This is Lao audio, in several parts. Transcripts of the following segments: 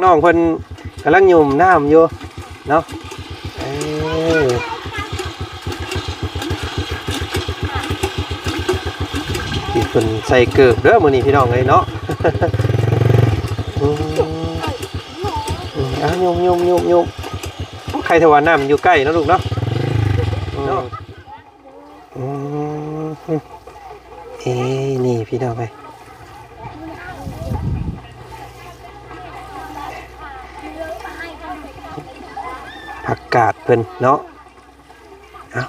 ນ້ອງເພິ່ນກຳລັງຫຍຸ້ມນ້ຳຢູ່ເນາະ. ເອີ ເພິ່ນໃສ່ເກີບເດີມື້ນີ້ພີ່ນ້ອງເອີຍເນາະ. ອືມ ອືມ ອ່ະ ຫຍຸບໆໆ ໃຄແຕ່ວ່ານ້ຳຢູ່ໃກ້ເນາະລູກເນາະ. ເນາະ ອືມ ເອີ ນີ້ພີ່ນ້ອງເອີຍ ຜັກກາດເພິ່ນເນາະ. ເອົ້າ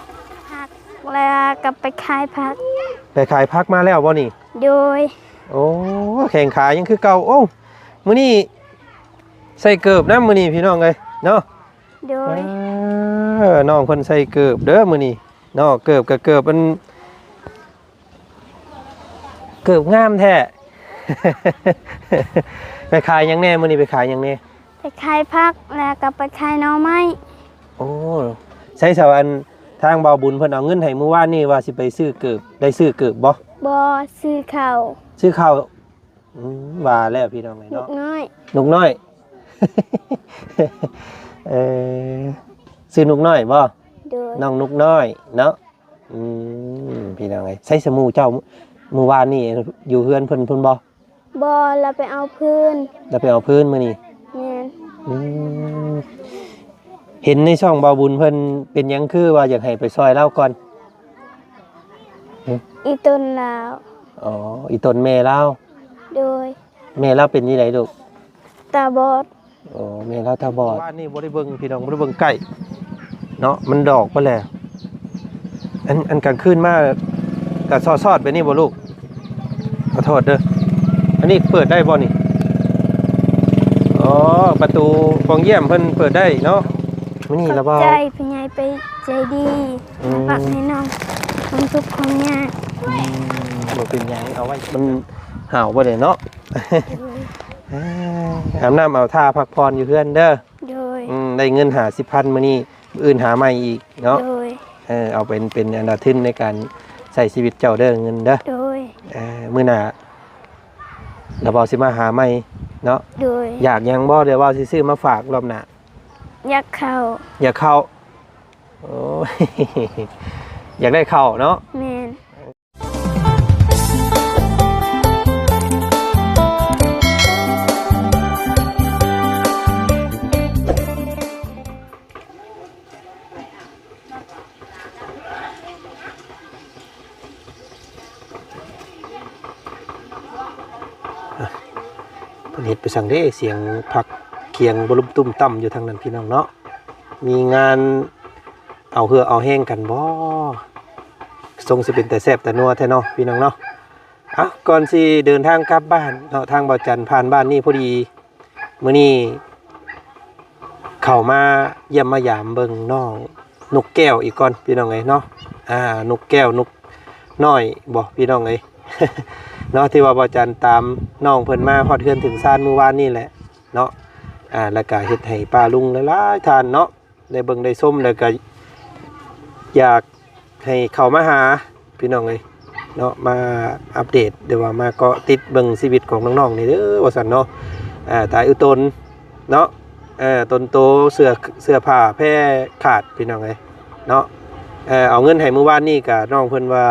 ຜັກ ແລ້ວກໍໄປຂາຍຜັກ. ໄປຂາຍຜັກມາແລ້ວບໍ່ນີ້? ໂດຍ. ໂອ້ ແຂ້ງຂາຍັງຄືເກົ່າ. ໂອ້ ມື້ນີ້ໃສ່ເກີບນຳ ມື້ນີ້ພີ່ນ້ອງເອີຍເນາະ. ໂດຍ. ເອີ ນ້ອງເພິ່ນໃສ່ເກີບເດີມື້ນີ້ເນາະ. ເກີບກໍເກີບ ອັນ ເກີບງາມແທ້. ໄປຂາຍຫຍັງແດ່? ມື້ນີ້ໄປຂາຍຫຍັງແດ່? ໄປຂາຍຜັກ ແລ້ວກໍໄປຂາຍໜໍ່ໄມ້. ໂອ້ ໃສສະ ອັນ ທາງບ່າວບຸນເພິ່ນເອົາເງິນໃຫ້ມື້ວານນີ້ ວ່າຊິໄປຊື້ເກີບ ໄດ້ຊື້ເກີບບໍ່? ບໍ່, ຊື້ເຂົ້າ. ຊື້ເຂົ້າ. ອືມ ວ່າແລ້ວພີ່ນ້ອງເອີຍເນາະ ນົກນ້ອຍ ນົກນ້ອຍ. ເອີ ຊື່ນົກນ້ອຍບໍ່? ໂດຍ. ນ້ອງນົກນ້ອຍເນາະ. ອືມ ພີ່ນ້ອງເອີຍ ໃສສະໝູ່ເຈົ້າ ມື້ວານນີ້ຢູ່ເຮືອນເພິ່ນພຸ້ນບໍ່? ບໍ່, ລາວໄປເອົາພື້ນ. ລາວໄປເອົາພື້ນມື້ນີ້? ແມ່ນ. ອືມ ເຫັນໃນຊ່ອງບ່າວບຸນເພິ່ນ ເປັນຫຍັງຄືວ່າຢາກໃຫ້ໄປຊ່ອຍລາວກ່ອນ? ຫຶ? ອີ່ຕົນລາວ. ອໍ ອີ່ຕົນແມ່ລາວ. ໂດຍ. ແມ່ລາວເປັນຈັ່ງໃດລູກ? ຕາບອດ. ໂອ້ ແມ່ລາວຕາບອດ. ວານນີ້ບໍ່ໄດ້ເບິ່ງພີ່ນ້ອງ ບໍ່ໄດ້ເບິ່ງໃກ້ເນາະ ມັນດອກເບິດແລ້ວ. ອັນ ອັນກາງຄືນມາກໍຊອດໆແບບນີ້ບໍ່ລູກ? ຂໍໂທດເດີ ອັນນີ້ເປີດໄດ້ບໍ່ນີ້? ອໍ ປະຕູປ່ອງຢ້ຽມເພິ່ນເປີດໄດ້ເນາະ. ມື້ນີ້ລະເວົ້າ ຂອບໃຈຜູ້ໃຫຍ່ໃຈດີ ອືມ ຝາກໃຫ້ນ້ອງຄວາມທຸກຄວາມຍາກ. ອືມ ບໍ່ເປັນຫຍັງ ເອົາໄວ້ ມັນຫາວບໍ່ໄດ້ເນາະ. ໂດຍ. ອາບນ້ຳເອົາທ່າພັກຜ່ອນຢູ່ເຮືອນເດີ. ໂດຍ. ອືມ ໄດ້ເງິນຫ້າສິບພັນມື້ນີ້ ມື້ອື່ນຫາໃໝ່ອີກເນາະ. ໂດຍ. ເອີ ເອົາເປັນ ເປັນອັນດັບທຶນໃນການໃຊ້ຊີວິດເຈົ້າເດີ ເງິນເດີ. ໂດຍ. ເອີ ມື້ໜ້າລະເວົ້າຊິມາຫາໃໝ່ເນາະ. ໂດຍ. ຢາກຫຍັງບໍ່ ລະເວົ້າຊິຊື້ມາຝາກລອບໜ້າ? ຢາກເຂົ້າ. ຢາກເຂົ້າ. ໂອ້ຍ ຢາກໄດ້ເຂົ້າເນາະ. ແມ່ນ. ເພິ່ນເຮັດໄປສັງເດ້ ສຽງຜັກຄຽງບໍ່ລຸມຕຸ້ມຕ່ຳຢູ່ທາງນັ້ນ ພີ່ນ້ອງເນາະ. ມີງານ ເອົາເຫື່ອເອົາແຮງກັນບໍ? ຊົງຊິເປັນຕາແຊບຕານົວແທ້ເນາະ ພີ່ນ້ອງເນາະ. ເອົ້າ ກ່ອນຊິເດີນທາງກັບບ້ານເນາະ ທາງບ່າວຈັນຜ່ານບ້ານນີ້ພໍດີ ມື້ນີ້ເຂົ້າມາຢ້ຽມມາຢາມເບິ່ງນ້ອງນົກແກ້ວອີກກ່ອນ ພີ່ນ້ອງເອີຍເນາະ. ອ່າ ນົກແກ້ວ ນົກນ້ອຍບໍ ພີ່ນ້ອງເອີຍ ເນາະ ທີ່ວ່າບ່າວຈັນຕາມນ້ອງເພິ່ນມາຮອດເຮືອນເຖິງຊານມື້ວານນີ້ແຫຼະເນາະ. ອ່າ ແລ້ວກະເຮັດໃຫ້ປ້າລຸງຫຼາຍໆທ່ານເນາະ ໄດ້ເບິ່ງໄດ້ຊົມ ແລ້ວກະຢາກໃຫ້ເຂົ້າມາຫາ ພີ່ນ້ອງເອີຍເນາະ ມາອັບເດດ ຫຼືວ່າມາເກາະຕິດເບິ່ງຊີວິດຂອງນ້ອງໆນີ້ເດີ ວ່າຊັ້ນເນາະ. ອ່າ ຕາອີ່ຕົນເນາະ ເອີ ຕົນໂຕ ເສື້ອ ເສື້ອຜ້າແພຂາດ ພີ່ນ້ອງເອີຍເນາະ. ເອີ ເອົາເງິນໃຫ້ມື້ວານນີ້ກະ ນ້ອງເພິ່ນວ່າ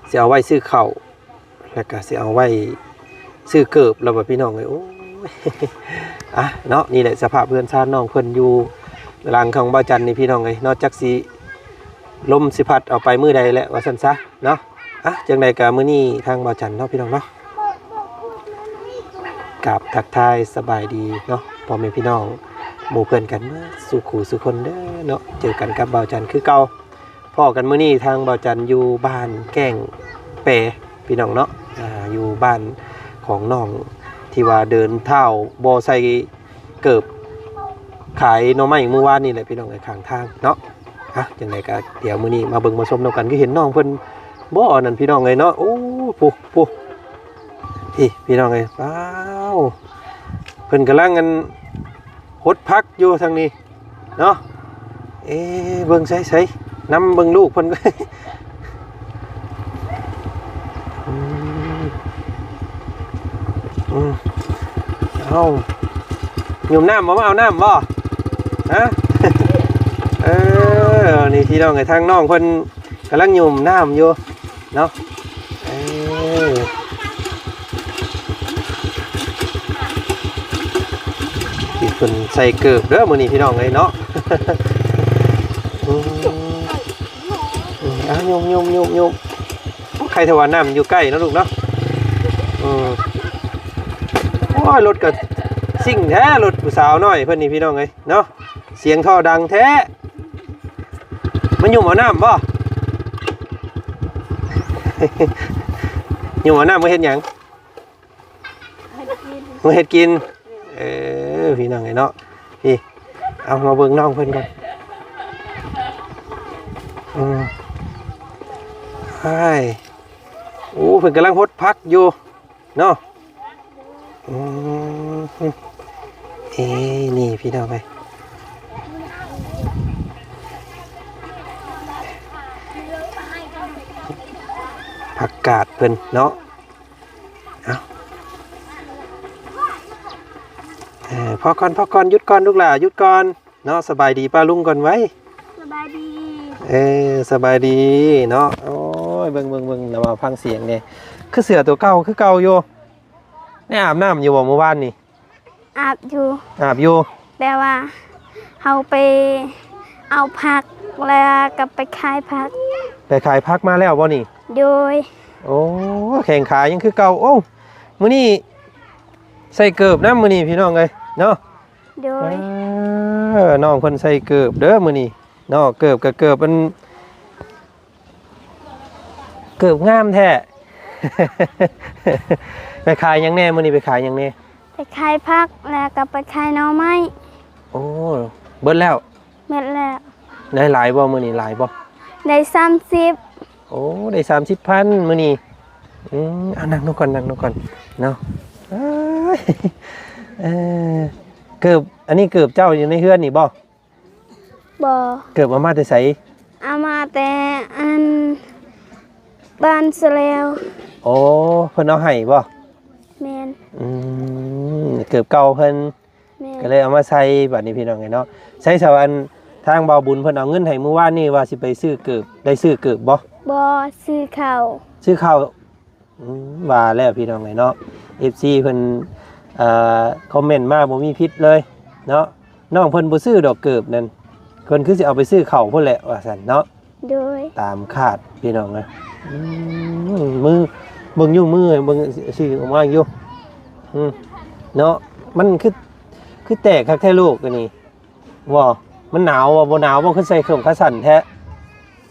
ຊິເອົາໄວ້ຊື້ເຂົ້າ ແລ້ວກະຊິເອົາໄວ້ຊື້ເກີບແລ້ວວ່າ ພີ່ນ້ອງເອີຍ. ໂອ້ຍ ອ່ະເນາະ ນີ້ແຫຼະສະພາບເຮືອນຊານນ້ອງເພິ່ນຢູ່ຫຼັງຂອງບ່າວຈັນນີ້ ພີ່ນ້ອງເອີຍເນາະ. ຈັກຊິ ລົມຊິພັດເອົາໄປມື້ໃດແຫຼະ ວ່າຊັ້ນຊະເນາະ. ອ່ະ ຈັ່ງໃດກະມື້ນີ້ທາງບ່າວຈັນເນາະ ພີ່ນ້ອງເນາະ ກາບທັກທາຍສະບາຍດີເນາະ ພໍ່ແມ່ພີ່ນ້ອງ ໝູ່ເພື່ອນກັນເບິດສູ່ຄູ່ສູ່ຄົນເດີເນາະ. ເຈີກັນກັບບ່າວຈັນຄືເກົ່າ ພໍ້ກັນມື້ນີ້ທາງບ່າວຈັນຢູ່ບ້ານແກ້ງແປ ພີ່ນ້ອງເນາະ. ອ່າ ຢູ່ບ້ານຂອງນ້ອງທີ່ວ່າເດີນເທົ້າບໍ່ໃສ່ເກີບ ຂາຍໜໍ່ໄມ້ມື້ວານນີ້ແຫຼະ ພີ່ນ້ອງເອີຍ ຂ້າງທາງເນາະ. ອ່ະ ຈັ່ງໃດກໍດຽວມື້ນີ້ມາເບິ່ງມາຊົມນຳກັນ ຄືເຫັນນ້ອງເພິ່ນບໍ່ ອັນນັ້ນ ພີ່ນ້ອງເອີຍເນາະ. ໂອ້ ຜູ້ ຜູ້ ພີ່ ພີ່ນ້ອງເອີຍ ວ້າວ ເພິ່ນກຳລັງ ອັນ ຫົດຜັກຢູ່ທາງນີ້ ເນາະ. ເອ ເບິ່ງໃສໆ ນຳເບິ່ງລູກເພິ່ນ ອືມ ອືມ ເອົ້າ ຫຍຸ່ມນ້ຳບໍ່? ມາເອົານ້ຳບໍ່? ຮະ? ເອີ ນີ້ພີ່ນ້ອງເອີຍ ທາງນ້ອງເພິ່ນກຳລັງຫຍຸ່ມນ້ຳຢູ່ເນາະ. ເອີ ເພິ່ນໃສ່ເກີບເດີມື້ນີ້ພີ່ນ້ອງເອີຍເນາະ. ອືມ ອືມ ອ່ະ ຫຍຸ່ມໆໆໆ ໃຄແຕ່ວ່ານ້ຳຢູ່ໃກ້ເນາະລູກເນາະ. ອືມ ໂອ້ຍ ລົດກໍຊິ່ງແທ້ ລົດຜູ້ສາວນ້ອຍເພິ່ນນີ້ພີ່ນ້ອງເອີຍເນາະ. ສຽງທໍ່ດັງແທ້. ມາຫຍຸ່ມເອົານ້ຳບໍ່? ຫຍຸ່ມເອົານ້ຳມາເຮັດຫຍັງ? ເຮັດກິນ ມາເຮັດກິນ. ເອີ ພີ່ນ້ອງເອີຍເນາະ ພີ່ ເອົາມາເບິ່ງນ້ອງເພິ່ນກ່ອນ. ອືມ ອ້າຍ ໂອ້ ເພິ່ນກຳລັງຫົດຜັກຢູ່ເນາະ. ອືມ ເອີ ນີ້ພີ່ນ້ອງເອີຍ ຜັກກາດເພິ່ນເນາະ. ເອົາ ເອີ ພໍກ່ອນ ພໍກ່ອນ ຢຸດກ່ອນລູກຫຼ້າ ຢຸດກ່ອນເນາະ. ສະບາຍດີປ້າລຸງກ່ອນໄວ. ສະບາຍດີ. ເອີ ສະບາຍດີເນາະ. ໂອ້ຍ ເບິ່ງ ເບິ່ງ ເບິ່ງ ລະວ່າຟັງສຽງແດ່ ຄືເສື້ອຕົວເກົ່າຄືເກົ່າຢູ່. ໄດ້ອາບນ້ຳຢູ່ບໍ່ມື້ວານນີ້? ອາບຢູ່. ອາບຢູ່ ແຕ່ວ່າເຮົາໄປເອົາຜັກ ແລ້ວກໍໄປຂາຍຜັກ. ໄປຂາຍຜັກມາແລ້ວບໍ່ນີ້? ໂດຍ. ໂອ້ ແຂ້ງຂາຍັງຄືເກົ່າ. ໂອ້ ມື້ນີ້ໃສ່ເກີບນຳ ມື້ນີ້ພີ່ນ້ອງເອີຍເນາະ. ໂດຍ. ເອີ ນ້ອງເພິ່ນໃສ່ເກີບເດີມື້ນີ້ເນາະ. ເກີບກໍເກີບອັນ ເກີບງາມແທ້. ໄປຂາຍຫຍັງແດ່? ມື້ນີ້ໄປຂາຍຫຍັງແດ່? ໄປຂາຍຜັກ ແລ້ວກໍໄປຂາຍໜໍ່ໄມ້. ໂອ້ ເບິດແລ້ວ? ເບິດແລ້ວ. ໄດ້ຫຼາຍບໍ່ມື້ນີ້? ຫຼາຍບໍ່? ໄດ້ສາມສິບ. ໂອ້ ໄດ້ສາມສິບພັນມື້ນີ້. ອືມ ເອົານັ່ງລົງກ່ອນ ນັ່ງລົງກ່ອນເນາະ. ເອີຍ ເອີ ເກີບ ອັນນີ້ເກີບເຈົ້າຢູ່ໃນເຮືອນນີ້ບໍ່? ບໍ່. ເກີບເອົາມາແຕ່ໃສ? ເອົາມາແຕ່ອັນບ້ານສະແລວ. ໂອ້ ເພິ່ນເອົາໃຫ້ບໍ່? ແມ່ນ. ອືມ ເກີບເກົ່າເພິ່ນ. ແມ່ນ. ກໍເລີຍເອົາມາໃສ່ບາດນີ້ພີ່ນ້ອງເອີຍເນາະ. ໃສ່ສະ ອັນທາງບ່າວບຸນເພິ່ນເອົາເງິນໃຫ້ມື້ວານນີ້ວ່າຊິໄປຊື້ເກີບ ໄດ້ຊື້ເກີບບໍ່? ບໍ່ ຊື້ເຂົ້າ. ຊື້ເຂົ້າ. ອືມ ວ່າແລ້ວພີ່ນ້ອງເອີຍເນາະ ເອັຟຊີເພິ່ນ ເອີ ຄອມເມັນມາບໍ່ມີຜິດເລີຍເນາະ. ນ້ອງເພິ່ນບໍ່ຊື້ດອກເກີບນັ້ນ ເພິ່ນຄືຊິເອົາໄປຊື້ເຂົ້າພຸ້ນແຫຼະວ່າຊັ້ນເນາະ. ໂດຍ. ຕາມຄາດພີ່ນ້ອງເອີຍ. ອືມ ມື ເບິ່ງຢູ່ ມື ເບິ່ງ ຊື້ອອກມາຢູ່. ອືມ ເນາະ ມັນຄື ຄືແຕກຄັກແທ້ລູກ ອັນນີ້. ບໍ່ ມັນໜາວບໍ່? ບໍ່ໜາວບໍ່? ຄືໃສ່ເຄື່ອງຂາສັ້ນແທ້.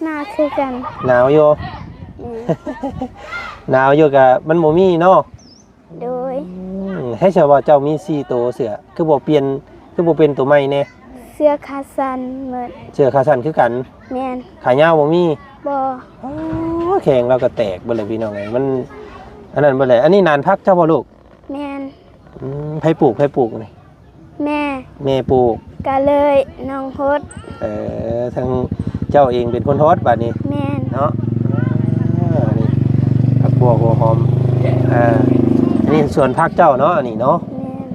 ໜາວຄືກັນ. ໜາວຢູ່. ອືມ ໜາວຢູ່ກະມັນບໍ່ມີເນາະ. ໂດຍ. ອືມ ໃຫ້ຊະວ່າເຈົ້າມີສີ່ໂຕເສື້ອ ຄືບໍ່ປ່ຽນ ຄືບໍ່ປ່ຽນໂຕໃໝ່ແດ່? ເສື້ອຂາສັ້ນໝົດ. ເສື້ອຂາສັ້ນຄືກັນ. ແມ່ນ. ຂາຍາວບໍ່ມີ. ບໍ່. ໂອ້ ແຂ້ງລາວກໍແຕກເບິດແລ້ວພີ່ນ້ອງເອີຍ ມັນອັນນັ້ນເບິດແລ້ວ. ອັນນີ້ນານຜັກເຈົ້າບໍ່ລູກ? ແມ່ນ. ອືມ ໃຜປູກ ໃຜປູກນີ້? ແມ່. ແມ່ປູກ ກະເລີຍນ້ອງຫົດ. ເອີ ທັງເຈົ້າເອງເປັນຄົນຫົດບາດນີ້. ແມ່ນ. ເນາະ ເອີ ນີ້ ຜັກບົວຫົວຫອມ. ເອີ ອັນນີ້ສວນຜັກເຈົ້າເນາະ ອັນນີ້ເນາະ. ແມ່ນ.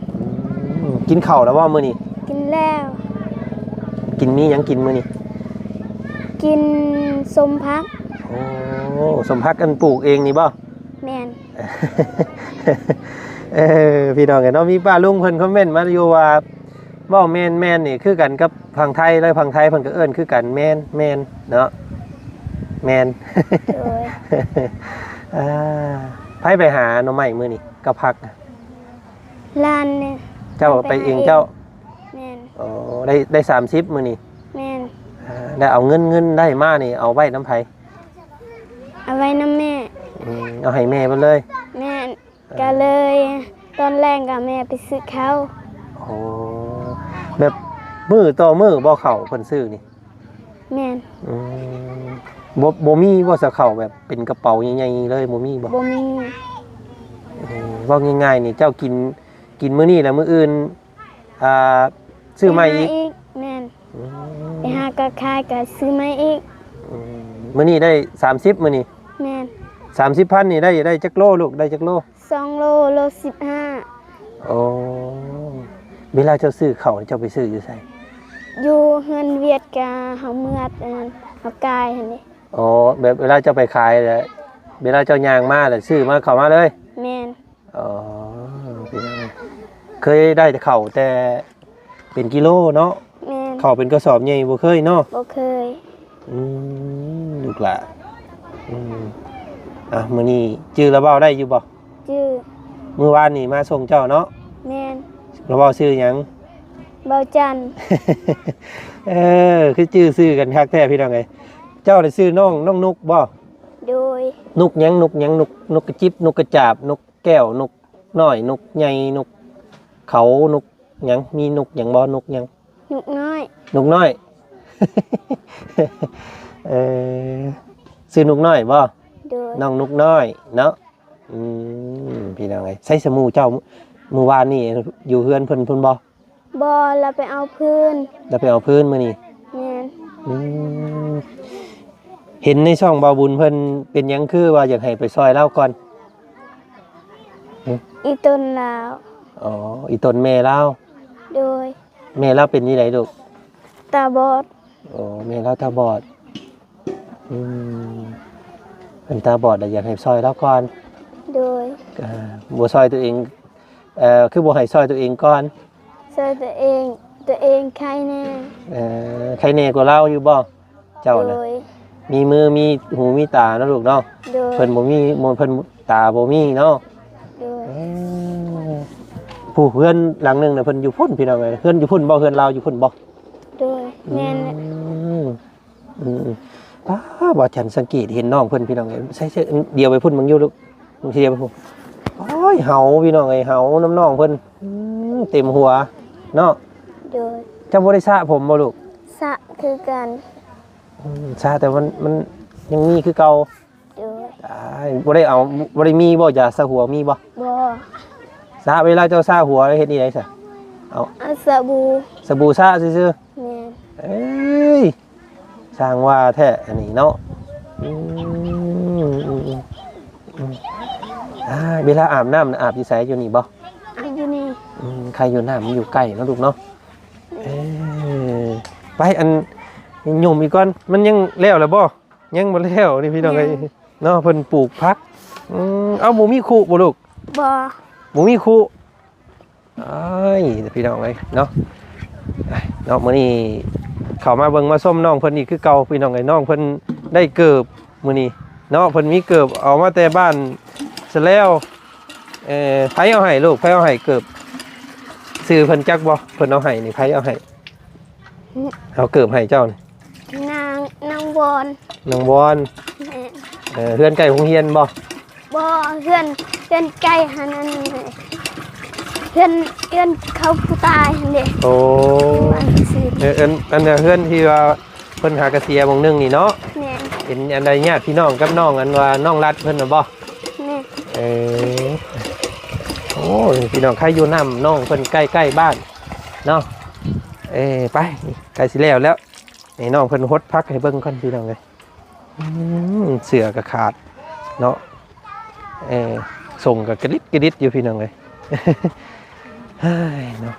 ອືມ ກິນເຂົ້າແລ້ວບໍ່ມື້ນີ້? ກິນແລ້ວ. ກິນ ມີຫຍັງກິນມື້ນີ້? ກິນສົ້ມຜັກ. ໂອ້ ສົ້ມຜັກອັນປູກເອງນີ້ບໍ່? ແມ່ນ. ເອີ ພີ່ນ້ອງເອີຍເນາະ ມີປ້າລຸງເພິ່ນຄອມເມັນມາຢູ່ວ່າ ເວົ້າແມ່ນໆ ນີ້ຄືກັນກັບຝັ່ງໄທເລີຍ ຝັ່ງໄທເພິ່ນກໍເອີ້ນຄືກັນ ແມ່ນ ແມ່ນເນາະ ແມ່ນ. ໂດຍ. ອ່າ ໃຜໄປຫາໜໍ່ໄມ້ມື້ນີ້ກັບຜັກ? ຫຼານນີ້. ເຈົ້າໄປເອງເຈົ້າ? ແມ່ນ. ໂອ້ ໄດ້ ໄດ້ສາມສິບມື້ນີ້. ແມ່ນ. ອ່າ ໄດ້ເອົາເງິນ ເງິນໄດ້ມານີ້ເອົາໄວ້ນຳໃຜ? ເອົາໄວ້ນຳແມ່. ອືມ ເອົາໃຫ້ແມ່ເບິດເລີຍ. ແມ່ນ. ເອີ ກະເລີຍຕອນແລງກະແມ່ໄປຊື້ເຂົ້າ. ໂອ້ ແບບມື້ຕໍ່ມື້ບໍ່ເຂົ້າເພິ່ນຊື້ນີ້? ແມ່ນ. ອືມ ບໍ່ ບໍ່ມີບໍ່ຊະເຂົ້າແບບເປັນກະເປົາໃຫຍ່ໆ ເລີຍ ບໍ່ມີບໍ່? ບໍ່ມີ. ເອີ ເວົ້າງ່າຍໆ ນີ້ເຈົ້າກິນ ກິນມື້ນີ້ແລ້ວມື້ອື່ນ ອ່າ ຊື້ໃໝ່ອີກ? ຊື້ໃໝ່ອີກ. ແມ່ນ. ອືມ ໄປຫາກະຂາຍກະຊື້ໃໝ່ອີກ. ອືມ ມື້ນີ້ໄດ້ສາມສິບມື້ນີ້? ແມ່ນ. ສາມສິບພັນນີ້ໄດ້ ໄດ້ຈັກໂລລູກ ໄດ້ຈັກໂລ? ສອງໂລ ໂລສິບຫ້າ. ໂອ້ ເວລາເຈົ້າຊື້ເຂົ້າ ເຈົ້າໄປຊື້ຢູ່ໃສ? ຢູ່ເຮືອນວຽດກະເຮົາເມືອດອັນນັ້ນ ເຮົາກາຍຫັ້ນເດ້. ອໍ ແບບເວລາເຈົ້າໄປຂາຍແລ້ວ ເວລາເຈົ້າຍ່າງມາແລ້ວຊື້ມາ ເຂົ້າມາເລີຍ? ແມ່ນ. ອໍ ເຄີຍໄດ້ເຂົ້າແຕ່ເປັນກິໂລເນາະ? ແມ່ນ. ເຂົ້າເປັນກະສອບໃຫຍ່ບໍ່ເຄີຍເນາະ? ບໍ່ເຄີຍ. ອືມ ລູກຫຼ້າ ອືມ ອ່ະ ມື້ນີ້ຈື່ລະເວົ້າໄດ້ຢູ່ບໍ່? ຈື່. ມື້ວານນີ້ມາສົ່ງເຈົ້າເນາະ? ແມ່ນ. ລະເວົ້າຊື່ຫຍັງ? ເວົ້າຈັນ. ເອີ ຄືຈື່ຊື່ກັນຄັກແທ້ພີ່ນ້ອງເອີຍ. ເຈົ້ານີ້ຊື່ນ້ອງ ນ້ອງນຸກບໍ່? ໂດຍ. ນຸກຫຍັງ? ນຸກຫຍັງ? ນົກ ນົກກະຈິບ ນົກກະຈາບ ນົກ ແກ້ວ ນົກນ້ອຍ ນົກໃຫຍ່ ນົກເຂົາ ນົກຫຍັງ? ມີນົກຫຍັງບໍ່? ນົກຫຍັງ? ນົກນ້ອຍ. ນົກນ້ອຍ. ເອີ ຊື່ນົກນ້ອຍບໍ່? ໂດຍ. ນ້ອງນົກນ້ອຍເນາະ. ອືມ ພີ່ນ້ອງເອີຍ ໃສສະໝູ່ເຈົ້າ ມື້ວານນີ້ຢູ່ເຮືອນເພິ່ນ ເພິ່ນບໍ່? ບໍ່ ລາວໄປເອົາພື້ນ. ລາວໄປເອົາພື້ນມື້ນີ້? ແມ່ນ. ອືມ ເຫັນໃນຊ່ອງບ່າວບຸນເພິ່ນ ເປັນຫຍັງຄືວ່າຢາກໃຫ້ໄປຊ່ອຍລາວກ່ອນ? ຫຶ? ອີ່ຕົນລາວ. ອໍ ອີ່ຕົນແມ່ລາວ. ໂດຍ. ແມ່ລາວເປັນຈັ່ງໃດລູກ? ຕາບອດ. ໂອ້ ແມ່ລາວຕາບອດ. ອືມ ເພິ່ນຕາບອດ ແລ້ວຢາກໃຫ້ຊ່ອຍລາວກ່ອນ. ໂດຍ. ອ່າ ບໍ່ຊ່ອຍຕົວເອງ ເອີ ຄືບໍ່ໃຫ້ຊ່ອຍຕົວເອງກ່ອນ? ຊ່ອຍຕົວເອງ ຕົວເອງໄຄແດ່. ເອີ ໄຄແດ່ກວ່າລາວຢູ່ບໍ່ ເຈົ້ານະ? ໂດຍ. ມີມືມີຫູມີຕາເນາະລູກເນາະ. ໂດຍ. ເພິ່ນບໍ່ມີ ເພິ່ນຕາບໍ່ມີເນາະ. ໂດຍ. ເອີ ຜູ້ເຮືອນຫຼັງໜຶ່ງນະ ເພິ່ນຢູ່ພຸ້ນ ພີ່ນ້ອງເອີຍ. ເຮືອນຢູ່ພຸ້ນບໍ່? ເຮືອນລາວຢູ່ພຸ້ນບໍ່? ໂດຍ. ອືມ ແມ່ນແຫຼະ. ອືມ ປ້າ ບ່າວຈັນສັງເກດເຫັນນ້ອງເພິ່ນ ພີ່ນ້ອງເອີຍ. ໃສ່ ໃສ່ ດຽວໄປພຸ້ນເບິ່ງຢູ່ລູກ ດຽວໄປພຸ້ນ. ໂອ້ຍ ເຫົ່າ ພີ່ນ້ອງເອີຍ ເຫົ່ານຳນ້ອງເພິ່ນ. ອືມ ເຕັມຫົວເນາະ. ໂດຍ. ເຈົ້າບໍ່ໄດ້ສະຜົມບໍ່ລູກ? ສະຄືກັນ. ອືມ ສະ ແຕ່ມັນ ມັນຍັງມີຄືເກົ່າ. ໂດຍ. ຕາຍ ບໍ່ໄດ້ເອົາ ບໍ່ໄດ້ມີບໍ່ ຢາສະຫົວ ມີບໍ່? ບໍ່. ສະ ເວລາເຈົ້າສະຫົວເຮັດແນວໃດຊະ? ເອົາ ເອົາສະບູ ສະບູສະຊື່ໆ. ແມ່ນ. ເອີຍ ຊ່າງວ່າແທ້ອັນນີ້ເນາະ. ອືມ ອືມ ອືມ ອືມ ອ່າ ເວລາອາບນ້ຳນະ ອາບຢູ່ໃສ? ຢູ່ນີ້ບໍ່? ອາບຢູ່ນີ້. ອືມ ໃຄຢູ່ ນ້ຳມັນຢູ່ໃກ້ເນາະລູກເນາະ. ເອີ ໄປ ອັນ ຫຍຸ້ມອີກກ່ອນ ມັນຍັງແລ້ວລະບໍ່? ຍັງບໍ່ແລ້ວນີ້ພີ່ນ້ອງເອີຍ. ຍັງ ເນາະ ເພິ່ນປູກຜັກ. ອືມ ເອົ້າ ບໍ່ມີຄຸບໍ່ລູກ? ບໍ່ ບໍ່ມີຄຸ. ອ້າຍ ພີ່ນ້ອງເອີຍເນາະ ເນາະ ມື້ນີ້ເຂົ້າມາເບິ່ງມາຊົມນ້ອງເພິ່ນອີກຄືເກົ່າ ພີ່ນ້ອງເອີຍ. ນ້ອງເພິ່ນໄດ້ເກີບມື້ນີ້ເນາະ ເພິ່ນມີເກີບເອົາມາແຕ່ບ້ານສະແລວ. ເອີ ໃຜເອົາໃຫ້ລູກ? ໃຜເອົາໃຫ້ເກີບ? ຊື່ເພິ່ນຈັກບໍ່? ເພິ່ນເອົາໃຫ້ນີ້ ໃຜເອົາໃຫ້? ເອົາເກີບໃຫ້ເຈົ້ານີ້? ນາງ ນາງວອນ. ນາງວອນ. ແມ່ນ. ເອີ ເຮືອນໃກ້ໂຮງຮຽນບໍ່? ບໍ່ ເຮືອນ ເຮືອນໃກ້ຫັ້ນ ອັນ ເຮືອນ ເຮືອນເຂົາຜູ້ຕາຍຫັ້ນເດ້. ໂອ້ ເອີ ອັນ ອັນເຮືອນທີ່ວ່າເພິ່ນຫາກະເສຍໝ່ອງໜຶ່ງນີ້ເນາະ. ແມ່ນ. ເປັນອັນໃດ ຍາດພີ່ນ້ອງກັບນ້ອງ ອັນວ່ານ້ອງລັດເພິ່ນນະບໍ່? ແມ່ນ. ເອີ ໂອ້ຍ ພີ່ນ້ອງ ໃຄຢູ່ນຳ ນ້ອງເພິ່ນໃກ້ໆບ້ານເນາະ. ເອີ ໄປ ໃກ້ຊິແລ້ວແລ້ວ. ໃຫ້ນ້ອງເພິ່ນຫົດຜັກໃຫ້ເບິ່ງກ່ອນ ພີ່ນ້ອງເອີຍ. ອືມ ເສື້ອກໍຂາດເນາະ. ເອີ ສົ້ງກໍກະດິດກະດິດຢູ່ ພີ່ນ້ອງເອີຍ. ເຮີ້ຍ ເນາະ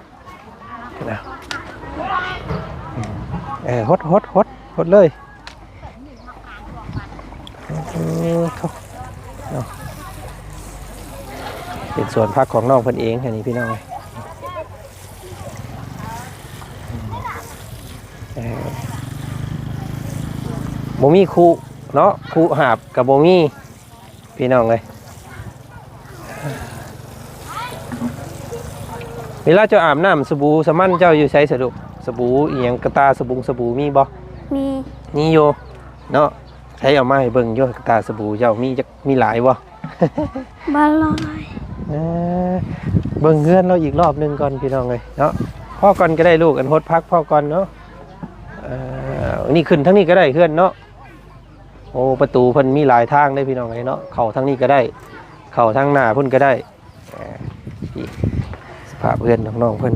ເອີ ຫົດ ຫົດ ຫົດ ຫົດເລີຍ. ເອີ ເນາະ ເປັນສວນຜັກຂອງນ້ອງເພິ່ນເອງ ອັນນີ້ ພີ່ນ້ອງເອີຍ. ເອີ ບໍ່ມີຄຸເນາະ ຄຸຫາບກໍບໍ່ມີ ພີ່ນ້ອງເອີຍ. ເວລາເຈົ້າອາບນ້ຳ ສະບູສະໝັ້ນເຈົ້າຢູ່ໃສສະລູກ? ສະບູອີ່ຫຍັງ ກະຕ່າສະບຸງສະບູມີບໍ່? ມີ ມີຢູ່ເນາະ. ໃຜເອົາມາໃຫ້ເບິ່ງຢູ່ ກະຕ່າສະບູເຈົ້າມີຈັກ ມີຫຼາຍບໍ່? ບໍ່ຫຼາຍ. ເອີ ເບິ່ງເຮືອນລາວອີກລອບໜຶ່ງກ່ອນ ພີ່ນ້ອງເອີຍເນາະ. ພໍກ່ອນກໍໄດ້ລູກ ອັນຫົດຜັກພໍກ່ອນເນາະ. ເອີ ນີ້ຂຶ້ນທາງນີ້ກໍໄດ້ເຮືອນເນາະ. ໂອ້ ປະຕູເພິ່ນມີຫຼາຍທາງເດ້ ພີ່ນ້ອງເອີຍເນາະ. ເຂົ້າທາງນີ້ກໍໄດ້ ເຂົ້າທາງໜ້າພຸ້ນກໍໄດ້. ເອີ ນີ້ສະພາບເຮືອນຂອງນ້ອງເພິ່ນ.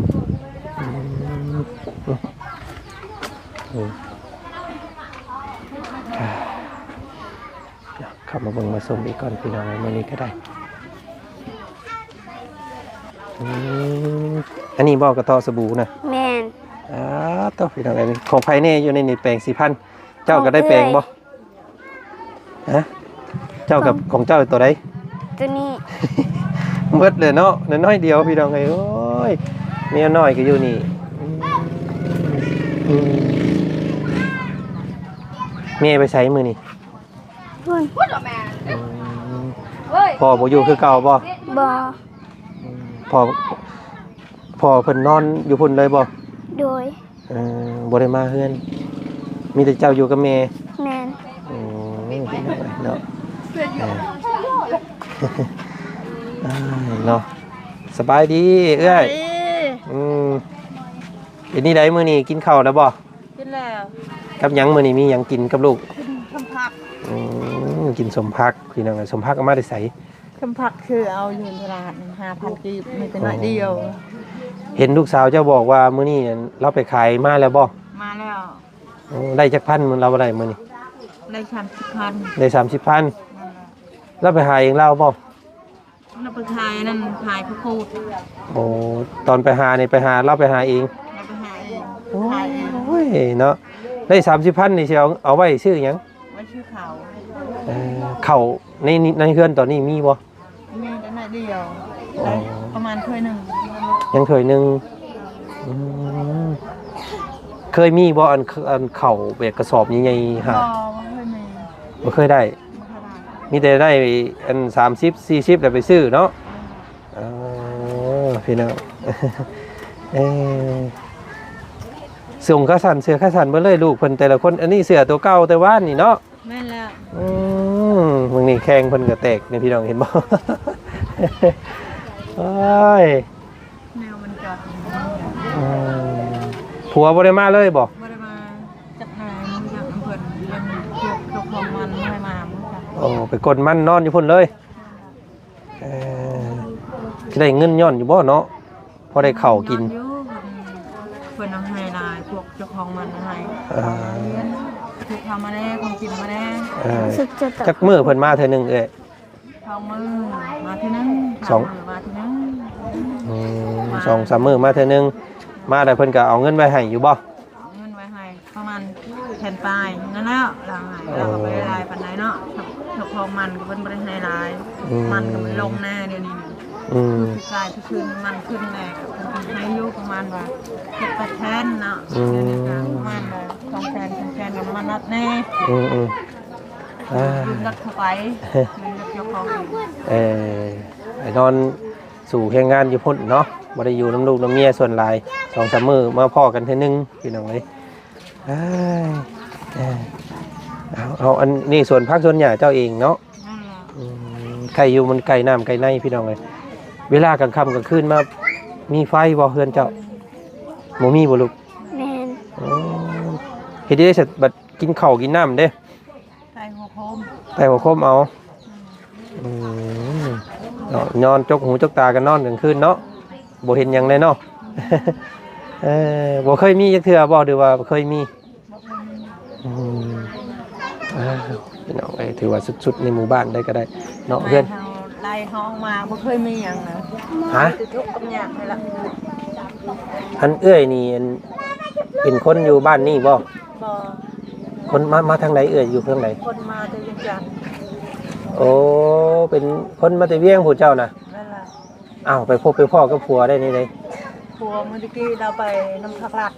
ອືມ ອືມ ເຂົ້າມາເບິ່ງມາຊົມອີກກ່ອນ ພີ່ນ້ອງເອີຍ ມື້ນີ້ກໍໄດ້. ອືມ ອັນນີ້ບໍ່ ກະເທາະສະບູນະ? ແມ່ນ. ອ້າ ໂທ້ ພີ່ນ້ອງເອີຍ ຂອງໃຜແດ່ຢູ່ໃນນີ້ ແປງສີຟັນ? ເຈົ້າກໍໄດ້ແປງບໍ່? ຮະ? ເຈົ້າກັບ ຂອງເຈົ້າໂຕໃດ? ໂຕນີ້. ໝົດເລີຍເນາະ ນ້ອຍໆດຽວ ພີ່ນ້ອງເອີຍ. ໂອ້ຍ ເມຍນ້ອຍກໍຢູ່ນີ້. ອືມ ອືມ ແມ່ໄປໃສມື້ນີ້? ພຸ້ນ. ອືມ ພໍ່ບໍ່ຢູ່ຄືເກົ່າບໍ່? ບໍ່. ອືມ ພໍ່ ພໍ່ເພິ່ນນອນຢູ່ພຸ້ນເລີຍບໍ່? ໂດຍ. ເອີ ບໍ່ໄດ້ມາເຮືອນ ມີແຕ່ເຈົ້າຢູ່ກັບແມ່? ແມ່ນ. ໂອ້ ເນາະ ເອີ ເນາະ ສະບາຍດີເອື້ອຍ. ສະບາຍດີ. ອືມ ເປັນຈັ່ງໃດມື້ນີ້ ກິນເຂົ້າແລ້ວບໍ່? ກິນແລ້ວ. ກັບຫຍັງ? ມື້ນີ້ມີຫຍັງກິນກັບລູກ? ກິນສົ້ມຜັກ. ອືມ ກິນສົ້ມຜັກ ພີ່ນ້ອງເອີຍ. ສົ້ມຜັກເອົາມາແຕ່ໃສ? ສົ້ມຜັກຊື້ເອົາຢູ່ຕະຫຼາດ ຫ້າພັນກີບ ມີແຕ່ໜ້ອຍດຽວ. ເຫັນລູກສາວເຈົ້າບອກວ່າມື້ນີ້ລາວໄປຂາຍມາແລ້ວບໍ່? ມາແລ້ວ. ໂອ້ ໄດ້ຈັກພັນລາວໄດ້ມື້ນີ້? ໄດ້ສາມສິບພັນ. ໄດ້ສາມສິບພັນ. ນັ້ນແຫຼະ. ລາວໄປຫາເອງລາວບໍ່? ລາວໄປຂາຍນັ້ນ ຂາຍຂ້າວໂພດ. ໂອ້ ຕອນໄປຫານີ້ໄປຫາ ລາວໄປຫາເອງ? ລາວໄປຫາເອງ. ໂອ້ຍ ຂາຍເອງ. ເນາະ ໄດ້ສາມສິບພັນນີ້ ຊິເອົາ ເອົາໄວ້ຊື້ຫຍັງ? ໄວ້ຊື້ເຂົ້າ. ເອີ ເຂົ້າໃນ ໃນເຮືອນຕອນນີ້ມີບໍ່? ມີແຕ່ໜ້ອຍດຽວ. ອໍ ໄດ້ປະມານຖ້ວຍໜຶ່ງ. ຍັງຖ້ວຍໜຶ່ງ. ອືມ ເຄີຍມີບໍ່ ອັນ ອັນເຂົ້າແບບກະສອບໃຫຍ່ໆຫາ? ບໍ່ ບໍ່ເຄີຍມີ. ບໍ່ເຄີຍໄດ້. ບໍ່ເຄີຍໄດ້. ມີແຕ່ໄດ້ອັນສາມສິບ ສີ່ສິບ ແລ້ວໄປຊື້ເນາະ. ອືມ ເອີ ພີ່ນ້ອງ ເອີ ສົ່ງຂາສັ້ນ ເສື້ອຂາສັ້ນເບິດເລີຍ ລູກເພິ່ນແຕ່ລະຄົນ. ອັນນີ້ເສື້ອໂຕເກົ່າແຕ່ວານນີ້ເນາະ. ແມ່ນແລ້ວ. ອືມ ເບິ່ງນີ້ແຂ້ງເພິ່ນກໍແຕກນີ້ ພີ່ນ້ອງເຫັນບໍ່? ໂອ້ຍ ແນວມັນຈອດ. ອືມ ຜົວບໍ່ໄດ້ມາເລີຍບໍ່? ບໍ່ໄດ້ມາ. ຈັກຫາເງິນນຳເພິ່ນ ເພິ່ນເຈົ້າຂອງມັນບໍ່ໃຫ້ມາ. ໂອ້ ໄປກົນມັນນອນຢູ່ພຸ້ນເລີຍ. ເອີ ຊິໄດ້ເງິນຍ້ອນຢູ່ບໍ່ເນາະ? ພໍໄດ້ເຂົ້າກິນ. ຍ້ອນຢູ່ ເພິ່ນ ເພິ່ນເອົາໃຫ້ຫຼາຍ ພວກເຈົ້າຂອງມັນໃຫ້. ເອີ ເຮັດເຂົ້າມາແດ່ ຂອງກິນມາແດ່. ເອີ ຈັກມື້ເພິ່ນມາເທື່ອໜຶ່ງເອື້ອຍ? ສອງມື້ມາເທື່ອໜຶ່ງ. ສອງ ສາມມື້ມາເທື່ອໜຶ່ງ. ອືມ ສອງສາມມື້ມາເທື່ອໜຶ່ງ. ມາແລ້ວເພິ່ນກໍເອົາເງິນໄວ້ໃຫ້ຢູ່ບໍ່? ເອົາເງິນໄວ້ໃຫ້ປະມານແສນປາຍນັ້ນແຫຼະ ລາວໃຫ້. ໂອ້ ລາວກໍບໍ່ໄດ້ຫຼາຍປານໃດເນາະ. ເຈົ້າຂອງມັນກໍເພິ່ນບໍ່ໄດ້ໃຫ້ຫຼາຍ. ອືມ ມັນກໍມັນລົງແນ່ດຽວນີ້. ອືມ ຄືປີກາຍຄືຄືນມັນຂຶ້ນແນ່ ກໍເພິ່ນກໍໃຫ້ຢູ່ປະມານວ່າເຈັດແປດແສນເນາະ. ອືມ ດຽວນີ້ກໍປະມານວ່າສອງແສນ ສາມແສນກໍມານັດແນ່. ອືມໆ ອ່າ ຢືມລົດເຂົ້າໄປ ຢືມລົດເຈົ້າຂອງເອງ. ເອີ ໄປນອນ ສູ່ແຮງງານຢູ່ພຸ້ນເນາະ ບໍ່ໄດ້ຢູ່ນຳລູກນຳເມຍສ່ວນຫຼາຍ ສອງສາມມື້ມາພໍ້ກັນເທື່ອໜຶ່ງ ພີ່ນ້ອງເອີຍ. ເອີ ເອົາ ເອົາ ອັນນີ້ສວນຜັກສວນຫຍ້າເຈົ້າເອງເນາະ. ນັ້ນແຫຼະ. ອືມ ໃກ້ຢູ່ມັນໃກ້ນ້ຳໃກ້ໃນ ພີ່ນ້ອງເອີຍ. ເວລາກາງຄ່ຳກາງຄືນມາ ມີໄຟບໍ່ເຮືອນເຈົ້າ? ບໍ່ມີບໍ່ລູກ? ແມ່ນ. ໂອ້ ເຮັດໄດ້ໃດຊັ້ນ ບັດກິນເຂົ້າກິນນ້ຳເດ້? ໃຕ້ຫົວໂຄມ ໃຕ້ຫົວໂຄມເອົາ. ອືມ ເນາະ ນອນຈົກຫູຈົກຕາກັນນອນກາງຄືນເນາະ ບໍ່ເຫັນຫຍັງເລີຍເນາະ. ເອີ ບໍ່ເຄີຍມີຈັກເທື່ອບໍ່ ຫຼືວ່າເຄີຍມີ? ບໍ່ເຄີຍມີ. ອືມ ອ້າວ ພີ່ນ້ອງເອີຍ ຖືວ່າສຸດໆໃນໝູ່ບ້ານໄດ້ກໍໄດ້ເນາະ. ເຮືອນເຮົາໄລ່ເຮົາອອກມາ ບໍ່ເຄີຍມີຫຍັງນະ. ຮະ? ມີແຕ່ທຸກກັບຍາກນີ້ລະ. ອັນເອື້ອຍນີ້ ອັນ ເປັນຄົນຢູ່ບ້ານນີ້ບໍ່? ບໍ່. ຄົນມາ ມາທາງໃດເອື້ອຍ ຢູ່ທາງໃດ? ຄົນມາແຕ່ວຽງຈັນ. ໂອ້ ເປັນຄົນມາແຕ່ວຽງຜູ້ເຈົ້ານະ? ແມ່ນລະ. ອ້າວ ໄປພົບໄປພໍ້ກັບຜົວໄດ້ແນວໃດ? ຜົວມື້ຕະກີ້ລາວໄປນຳພັກລັດ.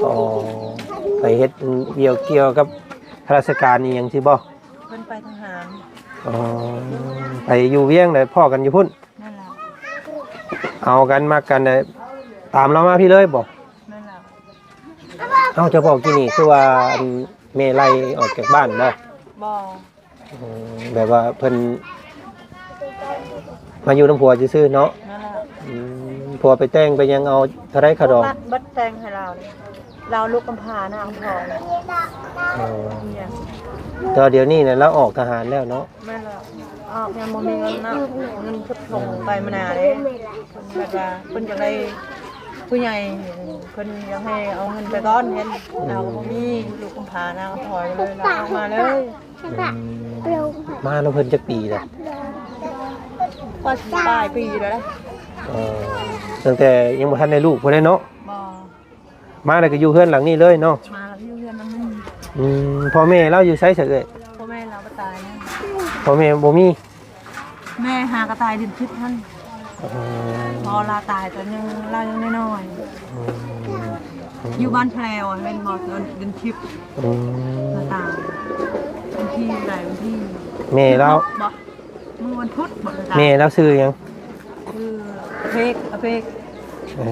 ອໍ ໄປເຮັດວຽກກ່ຽວກັບຂ້າລາຊະການອີ່ຫຍັງຊີ້ບໍ່? ເພິ່ນໄປທະຫານ. ອໍ ໄປຢູ່ວຽງ ແລ້ວພໍ້ກັນຢູ່ພຸ້ນ? ແມ່ນລະ. ເອົາກັນມັກກັນ ແລ້ວຕາມລາວມາພີ້ເລີຍບໍ່? ແມ່ນລະ. ເອົ້າ ເຈົ້າບອກກີ້ນີ້ຄືວ່າ ອັນ ແມ່ໄລ່ອອກຈາກບ້ານບໍ່? ບໍ່. ອືມ ແບບວ່າເພິ່ນມາຢູ່ນຳຜົວຊື່ໆເນາະ? ແມ່ນລະ. ອືມ ຜົວໄປແຕ່ງໄປຫຍັງ ເອົາເທົ່າໃດຄ່າດອງ? ເບິດແຕ່ງໃຫ້ລາວນີ້ ລາວລູກກຳພ້ານະ ເອົາທອງ. ອໍ ແຕ່ວ່າດຽວນີ້ນະ ລາວອອກທະຫານແລ້ວເນາະ? ແມ່ນລະ. ອອກຍັງບໍ່ມີເງິນນະ ເງິນເກັບຖົງໄປມານາເດ້. ແບບວ່າເພິ່ນຢາກໄດ້ຜູ້ໃຫຍ່ ເພິ່ນຢາກໃຫ້ເອົາເງິນໄປກ່ອນ ເຫັນ ອືມ ລາວບໍ່ມີ ລູກກຳພ້ານະ ເອົາຖອຍເລີຍ ລາວອອກມາເລີຍ. ອືມ ມານຳເພິ່ນຈັກປີແລ້ວ? ກວ່າສິບປາຍປີແລ້ວ. ອໍ ຕັ້ງແຕ່ຍັງບໍ່ທັນໄດ້ລູກພຸ້ນເດ້ເນາະ. ບໍ່ ມາແລ້ວກໍຢູ່ເຮືອນຫຼັງນີ້ເລີຍເນາະ. ມາແລ້ວຢູ່ເຮືອນຫຼັງນີ້. ອືມ ພໍ່ແມ່ລາວຢູ່ໃສຊະເອື້ອຍ? ພໍ່ແມ່ລາວກໍຕາຍ. ພໍ່ແມ່ບໍ່ມີ? ແມ່ຫາກໍຕາຍເດືອນສິບຫັ້ນ. ອໍ ພໍ່ລາວຕາຍຕອນຍັງ ລາວຍັງນ້ອຍໆ. ອືມ ຢູ່ບ້ານແພລວແມ່ນບໍ່? ເດືອນ ເດືອນສິບ. ອືມ ລາວຕາຍວັນທີໃດ? ວັນທີ ແມ່ລາວ ບໍ່ ມື້ວັນພຸດບໍ່? ລາວຕາຍ. ແມ່ລາວຊື່ຫຍັງ? ຊື່ອາເພກ ອາເພກ. ເອີ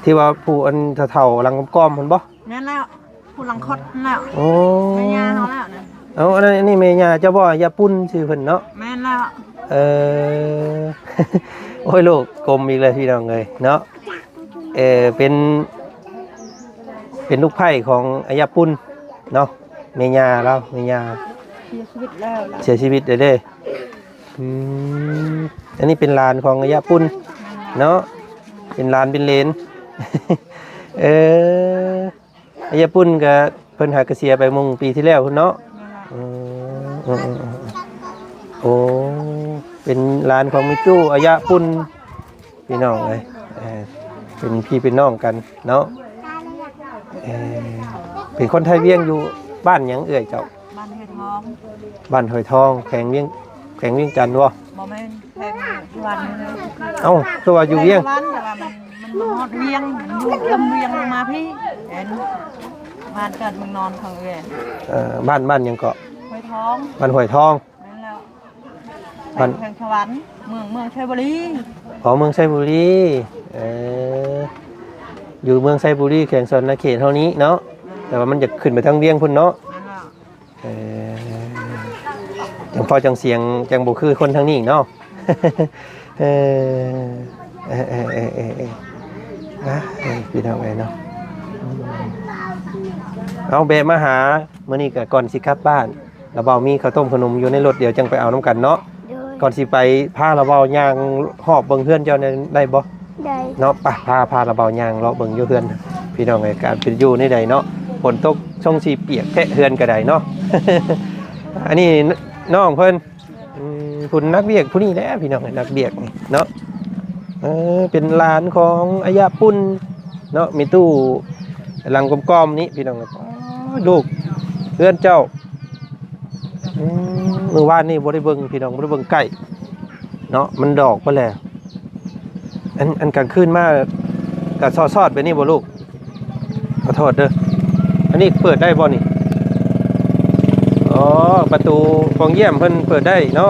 ທີ່ວ່າຜູ້ອັນເຖົ້າໆຫຼັງກ້ອມໆຫັ້ນບໍ່? ແມ່ນແລ້ວ ຜູ້ຫຼັງຄອດຫັ້ນແຫຼະ. ໂອ້ ແມ່ຍ່າເຮົາແລ້ວນະ. ເອົາ ອັນນັ້ນ ອັນນີ້ແມ່ຍ່າເຈົ້າບໍ່? ຍາປຸ້ນຊື່ເພິ່ນເນາະ. ແມ່ນແລ້ວ. ເອີ ໂອ້ຍ ໂລກກົມອີກແລ້ວພີ່ນ້ອງເອີຍເນາະ. ເອີ ເປັນ ເປັນລູກໃພ້ຂອງອາຍະປຸ້ນເນາະ ແມ່ຍ່າລາວ ແມ່ຍ່າ ເສຍຊີວິດແລ້ວລະ ເສຍຊີວິດແລ້ວເດ້. ອືມ ອັນນີ້ເປັນຫຼານຂອງອາຍະປຸ້ນເນາະ ເປັນຫຼານເປັນເຫຼນ. ເອີ ອາຍະປຸ້ນກະເພິ່ນຫາກະເສຍໄປມົ້ງປີທີ່ແລ້ວພຸ້ນເນາະ. ອືມ ອືມ ອືມ ອືມ ໂອ້ ເປັນຫຼານຂອງແມ່ຕູ້ອາຍະປຸ້ນ ພີ່ນ້ອງເອີຍ ເອີ ເປັນພີ່ເປັນນ້ອງກັນເນາະ. ເອີ ເປັນຄົນໄທວຽງ ຢູ່ບ້ານຫຍັງເອື້ອຍເຈົ້າ? ບ້ານຫ້ວຍທອງ. ບ້ານຫ້ວຍທອງ ແຂວງວຽງ ແຂວງວຽງຈັນບໍ່? ບໍ່ແມ່ນ ແຂວງສຸວັນ. ເອົ້າ ຄືວ່າຢູ່ວຽງ? ສຸວັນ ແຕ່ວ່າມັນ ມັນບໍ່ຮອດວຽງ ມັນຢູ່ລຳວຽງລົງມາພີ້. ເຫັນ ບ້ານເກີດເມືອງນອນຂອງເອື້ອຍ. ເອີ ບ້ານ ບ້ານຫຍັງເກາະ? ຫ້ວຍທອງ. ບ້ານຫ້ວຍທອງ. ແມ່ນແລ້ວ. ບ້ານ ແຂວງສະຫວັນ ເມືອງ ເມືອງໄຊບູລີ. ອໍ ເມືອງໄຊບູລີ. ເອີ ຢູ່ເມືອງໄຊບູລີ ແຂວງສະຫວັນນະເຂດເຮົານີ້ເນາະ. ແມ່ນ. ແຕ່ວ່າມັນຈະຂຶ້ນໄປທາງວຽງພຸ້ນເນາະ. ແມ່ນແລ້ວ. ເອີ ຈັ່ງພໍຈັ່ງສຽງຈັ່ງບໍ່ຄືຄົນທາງນີ້ເນາະ. ເອີ ເອີ ເອີ ເອີ ເອີ ນະ ເອີ ພີ່ນ້ອງເອີຍເນາະ. ອືມ ເອົາ ແບະມາຫາ ມື້ນີ້ກໍກ່ອນຊິກັບບ້ານ ລະເບົາມີເຂົ້າຕົ້ມຂະໜົມຢູ່ໃນລົດ ດຽວຈັ່ງໄປເອົານຳກັນເນາະ. ໂດຍ. ກ່ອນຊິໄປ ພາລະເບົາຍ່າງຮອບເບິ່ງເຮືອນເຈົ້າແດ່ໄດ້ບໍ່? ໄດ້. ເນາະ ໄປ ພາ ພາລະເບົາຍ່າງເລາະເບິ່ງຢູ່ເຮືອນ ພີ່ນ້ອງເອີຍ ການເປັນຢູ່ແນວໃດເນາະ. ຝົນຕົກຊົງຊິປຽກແທະເຮືອນກໍໄດ້ເນາະ. ອັນນີ້ນ້ອງເພິ່ນ ອືມ ຜູ້ນັກວຽກຜູ້ນີ້ແຫຼະ ພີ່ນ້ອງເອີຍ ນັກວຽກນີ້ເນາະ. ເອີ ເປັນຫຼານຂອງອາຍະປຸ້ນເນາະ ມີຕູ້ຫຼັງກອມໆນີ້ ພີ່ນ້ອງເອີຍ. ອໍ ລູກເຮືອນເຈົ້າ. ອືມ ມື້ວານນີ້ບໍ່ໄດ້ເບິ່ງ ພີ່ນ້ອງ ບໍ່ໄດ້ເບິ່ງໃກ້ເນາະ ມັນດອກໄປແລ້ວ. ອັນ ອັນກາງຄືນມາກໍຊອດໆແບບນີ້ບໍ່ລູກ? ຂໍໂທດເດີ ອັນນີ້ເປີດໄດ້ບໍ່ນີ້? ອໍ ປະຕູປ່ອງຢ້ຽມເພິ່ນເປີດໄດ້ເນາະ.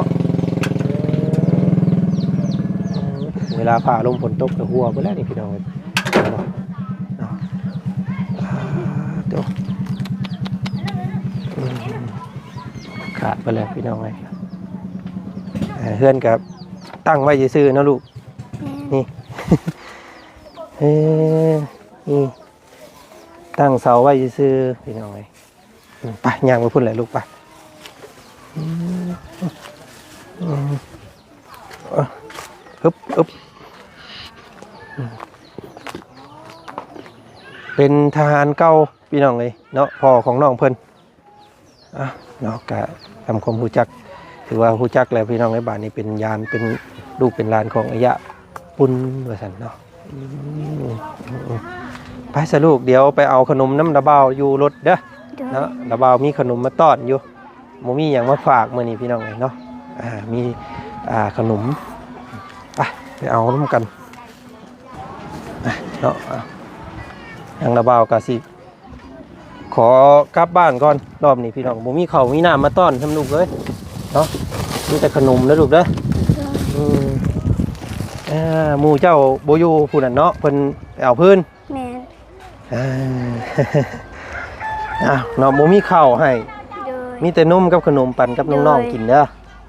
ເວລາຟ້າລົມຝົນຕົກກໍຮົ່ວເບິດແລ້ວນີ້ ພີ່ນ້ອງເອີຍ ເນາະ. ອ່າ ໂຕ ອືມ ຂາດໄປແລ້ວ ພີ່ນ້ອງເອີຍ. ເຮືອນກໍຕັ້ງໄວ້ຊື່ໆເນາະລູກ. ແມ່ນ. ນີ້ ເອີ ນີ້ ຕັ້ງເສົາໄວ້ຊື່ໆ ພີ່ນ້ອງເອີຍ. ອືມ ໄປ ຍ່າງໄປພຸ້ນແຫຼະລູກ ໄປ. ອືມ ອືມ ອຶບ ອຶບ ອືມ ເປັນທະຫານເກົ່າ ພີ່ນ້ອງເອີຍເນາະ ພໍ່ຂອງນ້ອງເພິ່ນ. ອ່ະ ເນາະ ກະທຳຄວາມຮູ້ຈັກ ຖືວ່າຮູ້ຈັກແລ້ວ ພີ່ນ້ອງເອີຍ. ບາດນີ້ເປັນຍານ ເປັນລູກເປັນຫຼານຂອງອາຍະປຸ້ນວ່າຊັ້ນເນາະ. ອືມ ອືມ ອືມ ໄປຊະລູກ ດຽວໄປເອົາຂະໜົມນຳລາວບ່າວຢູ່ລົດເດີ. ໂດຍ. ເນາະ ລາວບ່າວມີຂະໜົມມາຕ້ອນຢູ່ ບໍ່ມີຫຍັງມາຝາກມື້ນີ້ ພີ່ນ້ອງເອີຍເນາະ. ອ່າ ມີ ອ່າ ຂະໜົມ ໄປ ໄປເອົານຳກັນ ອ່າ ເນາະ. ອ່າ ທາງລາວບ່າວກໍຊິ ຂໍກັບບ້ານກ່ອນ ລອບນີ້ພີ່ນ້ອງ ບໍ່ມີເຂົ້າມີນ້ຳມາຕ້ອນຊ້ຳລູກເອີຍເນາະ ມີແຕ່ຂະໜົມເດີລູກເດີ. ອືມ ເອີ ໝູ່ເຈົ້າບໍ່ຢູ່ຜູ້ນັ້ນເນາະ ເພິ່ນໄປເອົາພື້ນ. ແມ່ນ. ເອີ ອ້າວ ເນາະ ບໍ່ມີເຂົ້າໃຫ້. ໂດຍ. ມີແຕ່ນົມກັບຂະໜົມປັ່ນກັບນ້ອງໆກິນເດີ.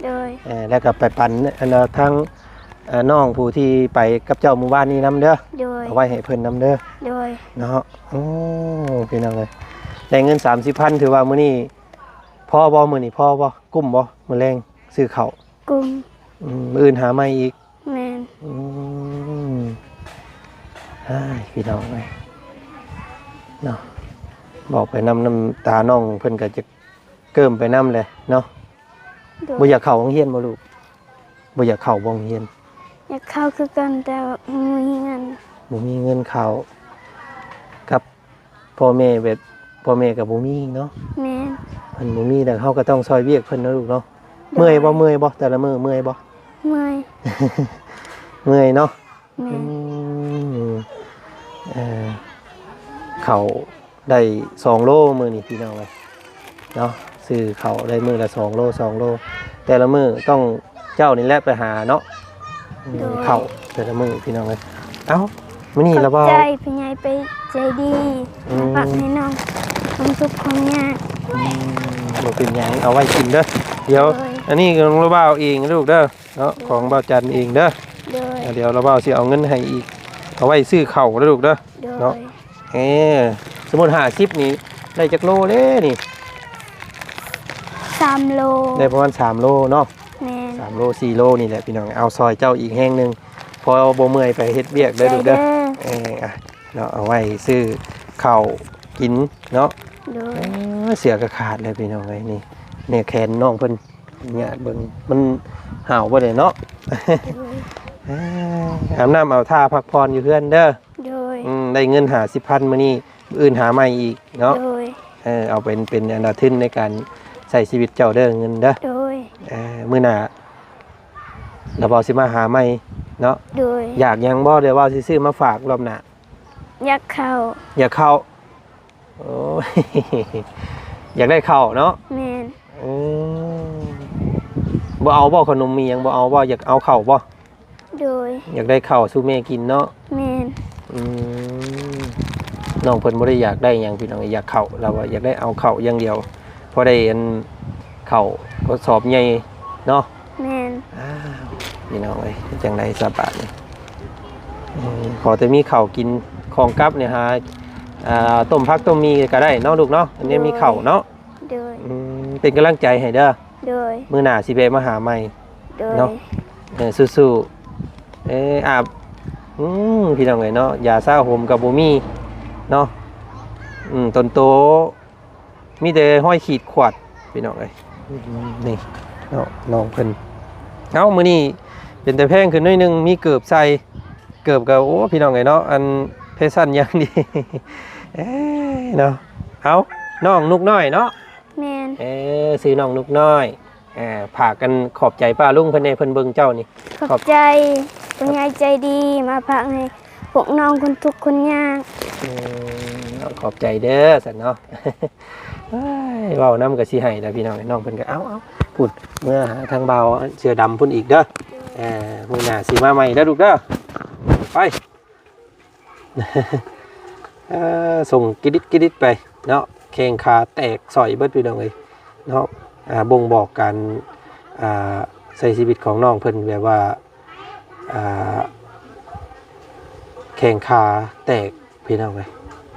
ໂດຍ. ເອີ ແລ້ວກໍໄປປັ່ນ ອັນ ທາງ ເອີ ນ້ອງຜູ້ທີ່ໄປກັບເຈົ້າມື້ວານນີ້ນຳເດີ. ໂດຍ. ເອົາໄວ້ໃຫ້ເພິ່ນນຳເດີ. ໂດຍ. ເນາະ ໂອ້ ພີ່ນ້ອງເອີຍ ໄດ້ເງິນສາມສິບພັນ ຖືວ່າມື້ນີ້ພໍບໍ່? ມື້ນີ້ພໍບໍ່? ກຸ້ມບໍ່? ມື້ແລງຊື້ເຂົ້າ ກຸ້ມ. ອືມ ມື້ອື່ນຫາໃໝ່ອີກ. ແມ່ນ. ອືມ ອ້າຍ ພີ່ນ້ອງເອີຍ ເນາະ ບອກໄປນຳ ນ້ຳຕານ້ອງເພິ່ນກໍຈະເກີ້ມໄປນຳແຫຼະເນາະ. ໂດຍ. ບໍ່ຢາກເຂົ້າໂຮງຮຽນບໍ່ລູກ? ບໍ່ຢາກເຂົ້າໂຮງຮຽນ? ຢາກເຂົ້າຄືກັນ ແຕ່ວ່າບໍ່ມີເງິນ. ບໍ່ມີເງິນເຂົ້າ ກັບພໍ່ແມ່ ແບບພໍ່ແມ່ກໍບໍ່ມີເນາະ. ແມ່ນ. ເພິ່ນບໍ່ມີແລ້ວ ເຮົາກໍຕ້ອງຊ່ອຍວຽກເພິ່ນເນາະລູກເນາະ. ໂດຍ. ເມື່ອຍບໍ່ ເມື່ອຍບໍ່ ແຕ່ລະມື້ເມື່ອຍບໍ່? ເມື່ອຍ. ເມື່ອຍເນາະ. ແມ່ນ. ອືມ ເອີ ເຂົ້າໄດ້ສອງໂລມື້ນີ້ພີ່ນ້ອງເອີຍເນາະ. ຊື້ເຂົ້າໄດ້ມື້ລະສອງໂລ ສອງໂລ ແຕ່ລະມື້ຕ້ອງເຈົ້ານີ້ແຫຼະໄປຫາເນາະ. ອືມ. ໂດຍ. ເຂົ້າແຕ່ລະມື້ພີ່ນ້ອງເອີຍ. ເອົ້າ ມື້ນີ້ລະເວົ້າ ຂອບໃຈຜູ້ໃຫຍ່ໃຈດີ ອືມ ຝາກໃຫ້ນ້ອງຄວາມທຸກຄວາມຍາກ. ອືມ ບໍ່ເປັນຫຍັງ ເອົາໄວ້ກິນເດີ. ດຽວ ໂດຍ ອັນນີ້ຂອງລະເວົ້າເອງລູກເດີ. ເນາະ ຂອງບ່າວຈັນເອງເດີ. ໂດຍ. ອ່າ ດຽວລະບ່າວຊິເອົາເງິນໃຫ້ອີກ ເອົາໄວ້ຊື້ເຂົ້າເດີລູກເດີ. ໂດຍ. ເນາະ ເອີ ສົມມຸດຫ້າສິບນີ້ໄດ້ຈັກໂລເດ້ນີ້? ສາມໂລ. ໄດ້ປະມານສາມໂລເນາະ. ແມ່ນ. ສາມໂລ ສີ່ໂລນີ້ແຫຼະພີ່ນ້ອງ. ເອົາ ຊ່ອຍເຈົ້າອີກແຮງໜຶ່ງ ພໍບໍ່ເມື່ອຍໄປເຮັດວຽກເດີລູກເດີ. ຂອບໃຈເດີ. ເອີ ອ່ະ ເນາະ ເອົາໄວ້ຊື້ເຂົ້າກິນເນາະ. ໂດຍ. ເອີ ເສື້ອກໍຂາດແລ້ວພີ່ນ້ອງເອີຍ ນີ້ ແນວແຂນນ້ອງເພິ່ນ ຍາດເບິ່ງ ມັນຫາວບໍ່ໄດ້ເນາະ. ໂດຍ. ເອີ ອາບນ້ຳເອົາທ່າພັກຜ່ອນຢູ່ເຮືອນເດີ. ໂດຍ. ອືມ ໄດ້ເງິນຫ້າສິບພັນມື້ນີ້ ມື້ອື່ນຫາໃໝ່ອີກເນາະ. ໂດຍ. ເອີ ເອົາເປັນ ເປັນອັນດາທຶນໃນການໃຊ້ຊີວິດເຈົ້າເດີ ເງິນເດີ. ໂດຍ. ເອີ ມື້ໜ້າລະເວົ້າຊິມາຫາໃໝ່ເນາະ. ໂດຍ. ຢາກຫຍັງບໍ່ ລະເວົ້າຊິຊື້ມາຝາກລອບໜ້າ? ຢາກເຂົ້າ. ຢາກເຂົ້າ. ໂອ້ຍ ຢາກໄດ້ເຂົ້າເນາະ. ແມ່ນ. ເອີ ບໍ່ເອົາບໍ່ ຂະໜົມມີຫຍັງ ບໍ່ເອົາບໍ່? ຢາກເອົາເຂົ້າບໍ່? ໂດຍ. ຢາກໄດ້ເຂົ້າສູ່ແມ່ກິນເນາະ. ແມ່ນ. ອືມ ນ້ອງເພິ່ນບໍ່ໄດ້ຢາກໄດ້ຫຍັງພີ່ນ້ອງ ຢາກເຂົ້າ ລາວວ່າຢາກໄດ້ເອົາເຂົ້າຢ່າງດຽວ ພໍໄດ້ອັນເຂົ້າກະສອບໃຫຍ່ເນາະ. ແມ່ນ. ອ້າວ ພີ່ນ້ອງເອີຍ ເຮັດຈັ່ງໃດຊະບາດນີ້? ເອີ ຂໍແຕ່ມີເຂົ້າກິນ ຂອງກັບນີ້ຫາ ອ່າ ຕົ້ມຜັກຕົ້ມໝີ່ກໍໄດ້ເນາະລູກເນາະ ອັນນີ້ມີເຂົ້າເນາະ. ໂດຍ. ອືມ ເປັນກຳລັງໃຈໃຫ້ເດີ. ໂດຍ. ມື້ໜ້າຊິແວະມາຫາໃໝ່. ໂດຍ. ເນາະ ເອີ ສູ້ໆ ເອີ ອາບ ອືມ ພີ່ນ້ອງເອີຍເນາະ ຢາຊາຫົມກໍບໍ່ມີເນາະ. ອືມ ຕົນໂຕ ມີແຕ່ຮອຍຂີດຂວາດພີ່ນ້ອງເອີຍ. ນີ້ເນາະ ນ້ອງເພິ່ນ. ເອົ້າ ມື້ນີ້ເປັນຕາແພງຂຶ້ນໜ້ອຍໜຶ່ງ ມີເກີບໃສ່ ເກີບກໍ ໂອ້ ພີ່ນ້ອງເອີຍເນາະ ອັນແຟຊັນຢ່າງດີ. ເອີ ເນາະ ເອົ້າ ນ້ອງນຸກນ້ອຍເນາະ. ແມ່ນ. ເອີ ຊື່ນ້ອງນຸກນ້ອຍ. ເອີ ຝາກກັນຂອບໃຈປ້າລຸງເພິ່ນແດ່ ເພິ່ນເບິ່ງເຈົ້ານີ້. ຂອບໃຈ ຂອບ ຜູ້ໃຫຍ່ໃຈດີ ມາຝາກໃຫ້ພວກນ້ອງຄົນທຸກຄົນຍາກ. ອືມ ຂອບໃຈເດີຊັ້ນເນາະ. ເອີຍ ເວົ້ານຳກໍຊິໄຫ້ແລ້ວພີ່ນ້ອງ. ນ້ອງເພິ່ນກໍ ເອົ້າໆ ພຸ້ນ ເມືອຫາທາງບ່າວເສື້ອດຳພຸ້ນອີກເດີ. ເອີ ມື້ໜ້າຊິມາໃໝ່ເດີລູກເດີ. ໄປ ເອີ ສົ່ງກິດໆໆໄປເນາະ ແຂ້ງຂາແຕກສ້ອຍເບິດພີ່ນ້ອງເອີຍເນາະ. ອ່າ ບົ່ງບອກການ ອ່າ ໃຊ້ຊີວິດຂອງນ້ອງເພິ່ນ ແບບວ່າ ອ່າ ແຂ້ງຂາແຕກພີ່ນ້ອງເອີຍ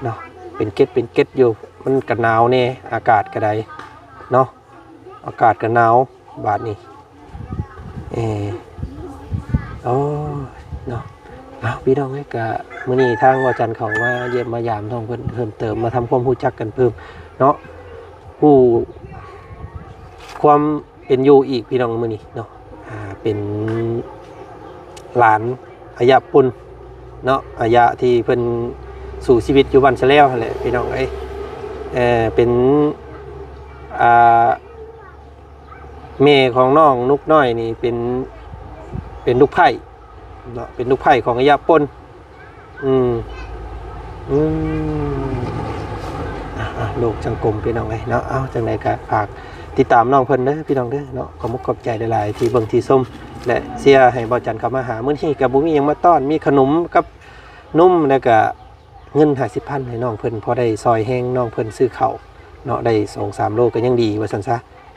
ເນາະ ເປັນເກັດເປັນເກັດຢູ່. ມັນກໍໜາວແດ່ ອາກາດກໍໄດ້ເນາະ. ອາກາດກໍໜາວບາດນີ້. ເອີ ໂອ້ຍ ເນາະ. ເອົາ ພີ່ນ້ອງເອີຍ ກະມື້ນີ້ທາງວາຈັນເຂົ້າມາຢ້ຽມມາຢາມນ້ອງເພິ່ນເພີ່ມເຕີມ ມາທຳຄວາມຮູ້ຈັກກັນເພີ່ມເນາະ ຮູ້ຄວາມເປັນຢູ່ອີກ ພີ່ນ້ອງ ມື້ນີ້ເນາະ. ອ່າ ເປັນຫຼານອາຍະປຸນເນາະ ອາຍະທີ່ເພິ່ນສູ້ຊີວິດຢູ່ບ້ານສະແລວຫັ້ນແຫຼະ ພີ່ນ້ອງເອີຍ. ເອີ ເປັນ ອ່າ ແມ່ຂອງນ້ອງນຸກນ້ອຍນີ້ເປັນ ເປັນລູກໃພ້ເນາະ ເປັນລູກໃພ້ຂອງອາຍະປົນ. ອືມ ອືມ ອ່ະ ອ່ະ ໂລກສັງຄົມ ພີ່ນ້ອງເອີຍເນາະ. ເອົາ ຈັ່ງໃດກໍຝາກຕິດຕາມນ້ອງເພິ່ນເດີ ພີ່ນ້ອງເດີເນາະ. ຂອບມຸກຂອບໃຈຫຼາຍໆ ທີ່ເບິ່ງທີ່ຊົມ ແລະ ເຊຍໃຫ້ບ່າວຈັນເຂົ້າມາຫາ. ມື້ນີ້ກໍບໍ່ມີຫຍັງມາຕ້ອນ ມີຂະໜົມກັບນົມ ແລ້ວກໍ ເງິນຫ້າສິບພັນໃຫ້ນ້ອງເພິ່ນ ພໍໄດ້ຊ່ອຍແຮງນ້ອງເພິ່ນຊື້ເຂົ້າເນາະ ໄດ້ສອງສາມໂລກໍຍັງດີວ່າຊັ້ນຊະ.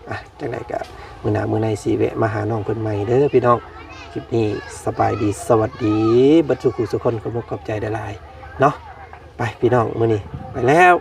ອ່ະ ຈັ່ງໃດກໍມື້ໜ້າມື້ໃນຊິແວະມາຫານ້ອງເພິ່ນໃໝ່ເດີພີ່ນ້ອງ. ຄລິບນີ້ສະບາຍດີ ສະຫວັດດີເບິດສູ່ຜູ້ສູ່ຄົນ ຂອບມຸກຂອບໃຈຫຼາຍໆເນາະ. ໄປພີ່ນ້ອງ ມື້ນີ້ໄປແລ້ວ.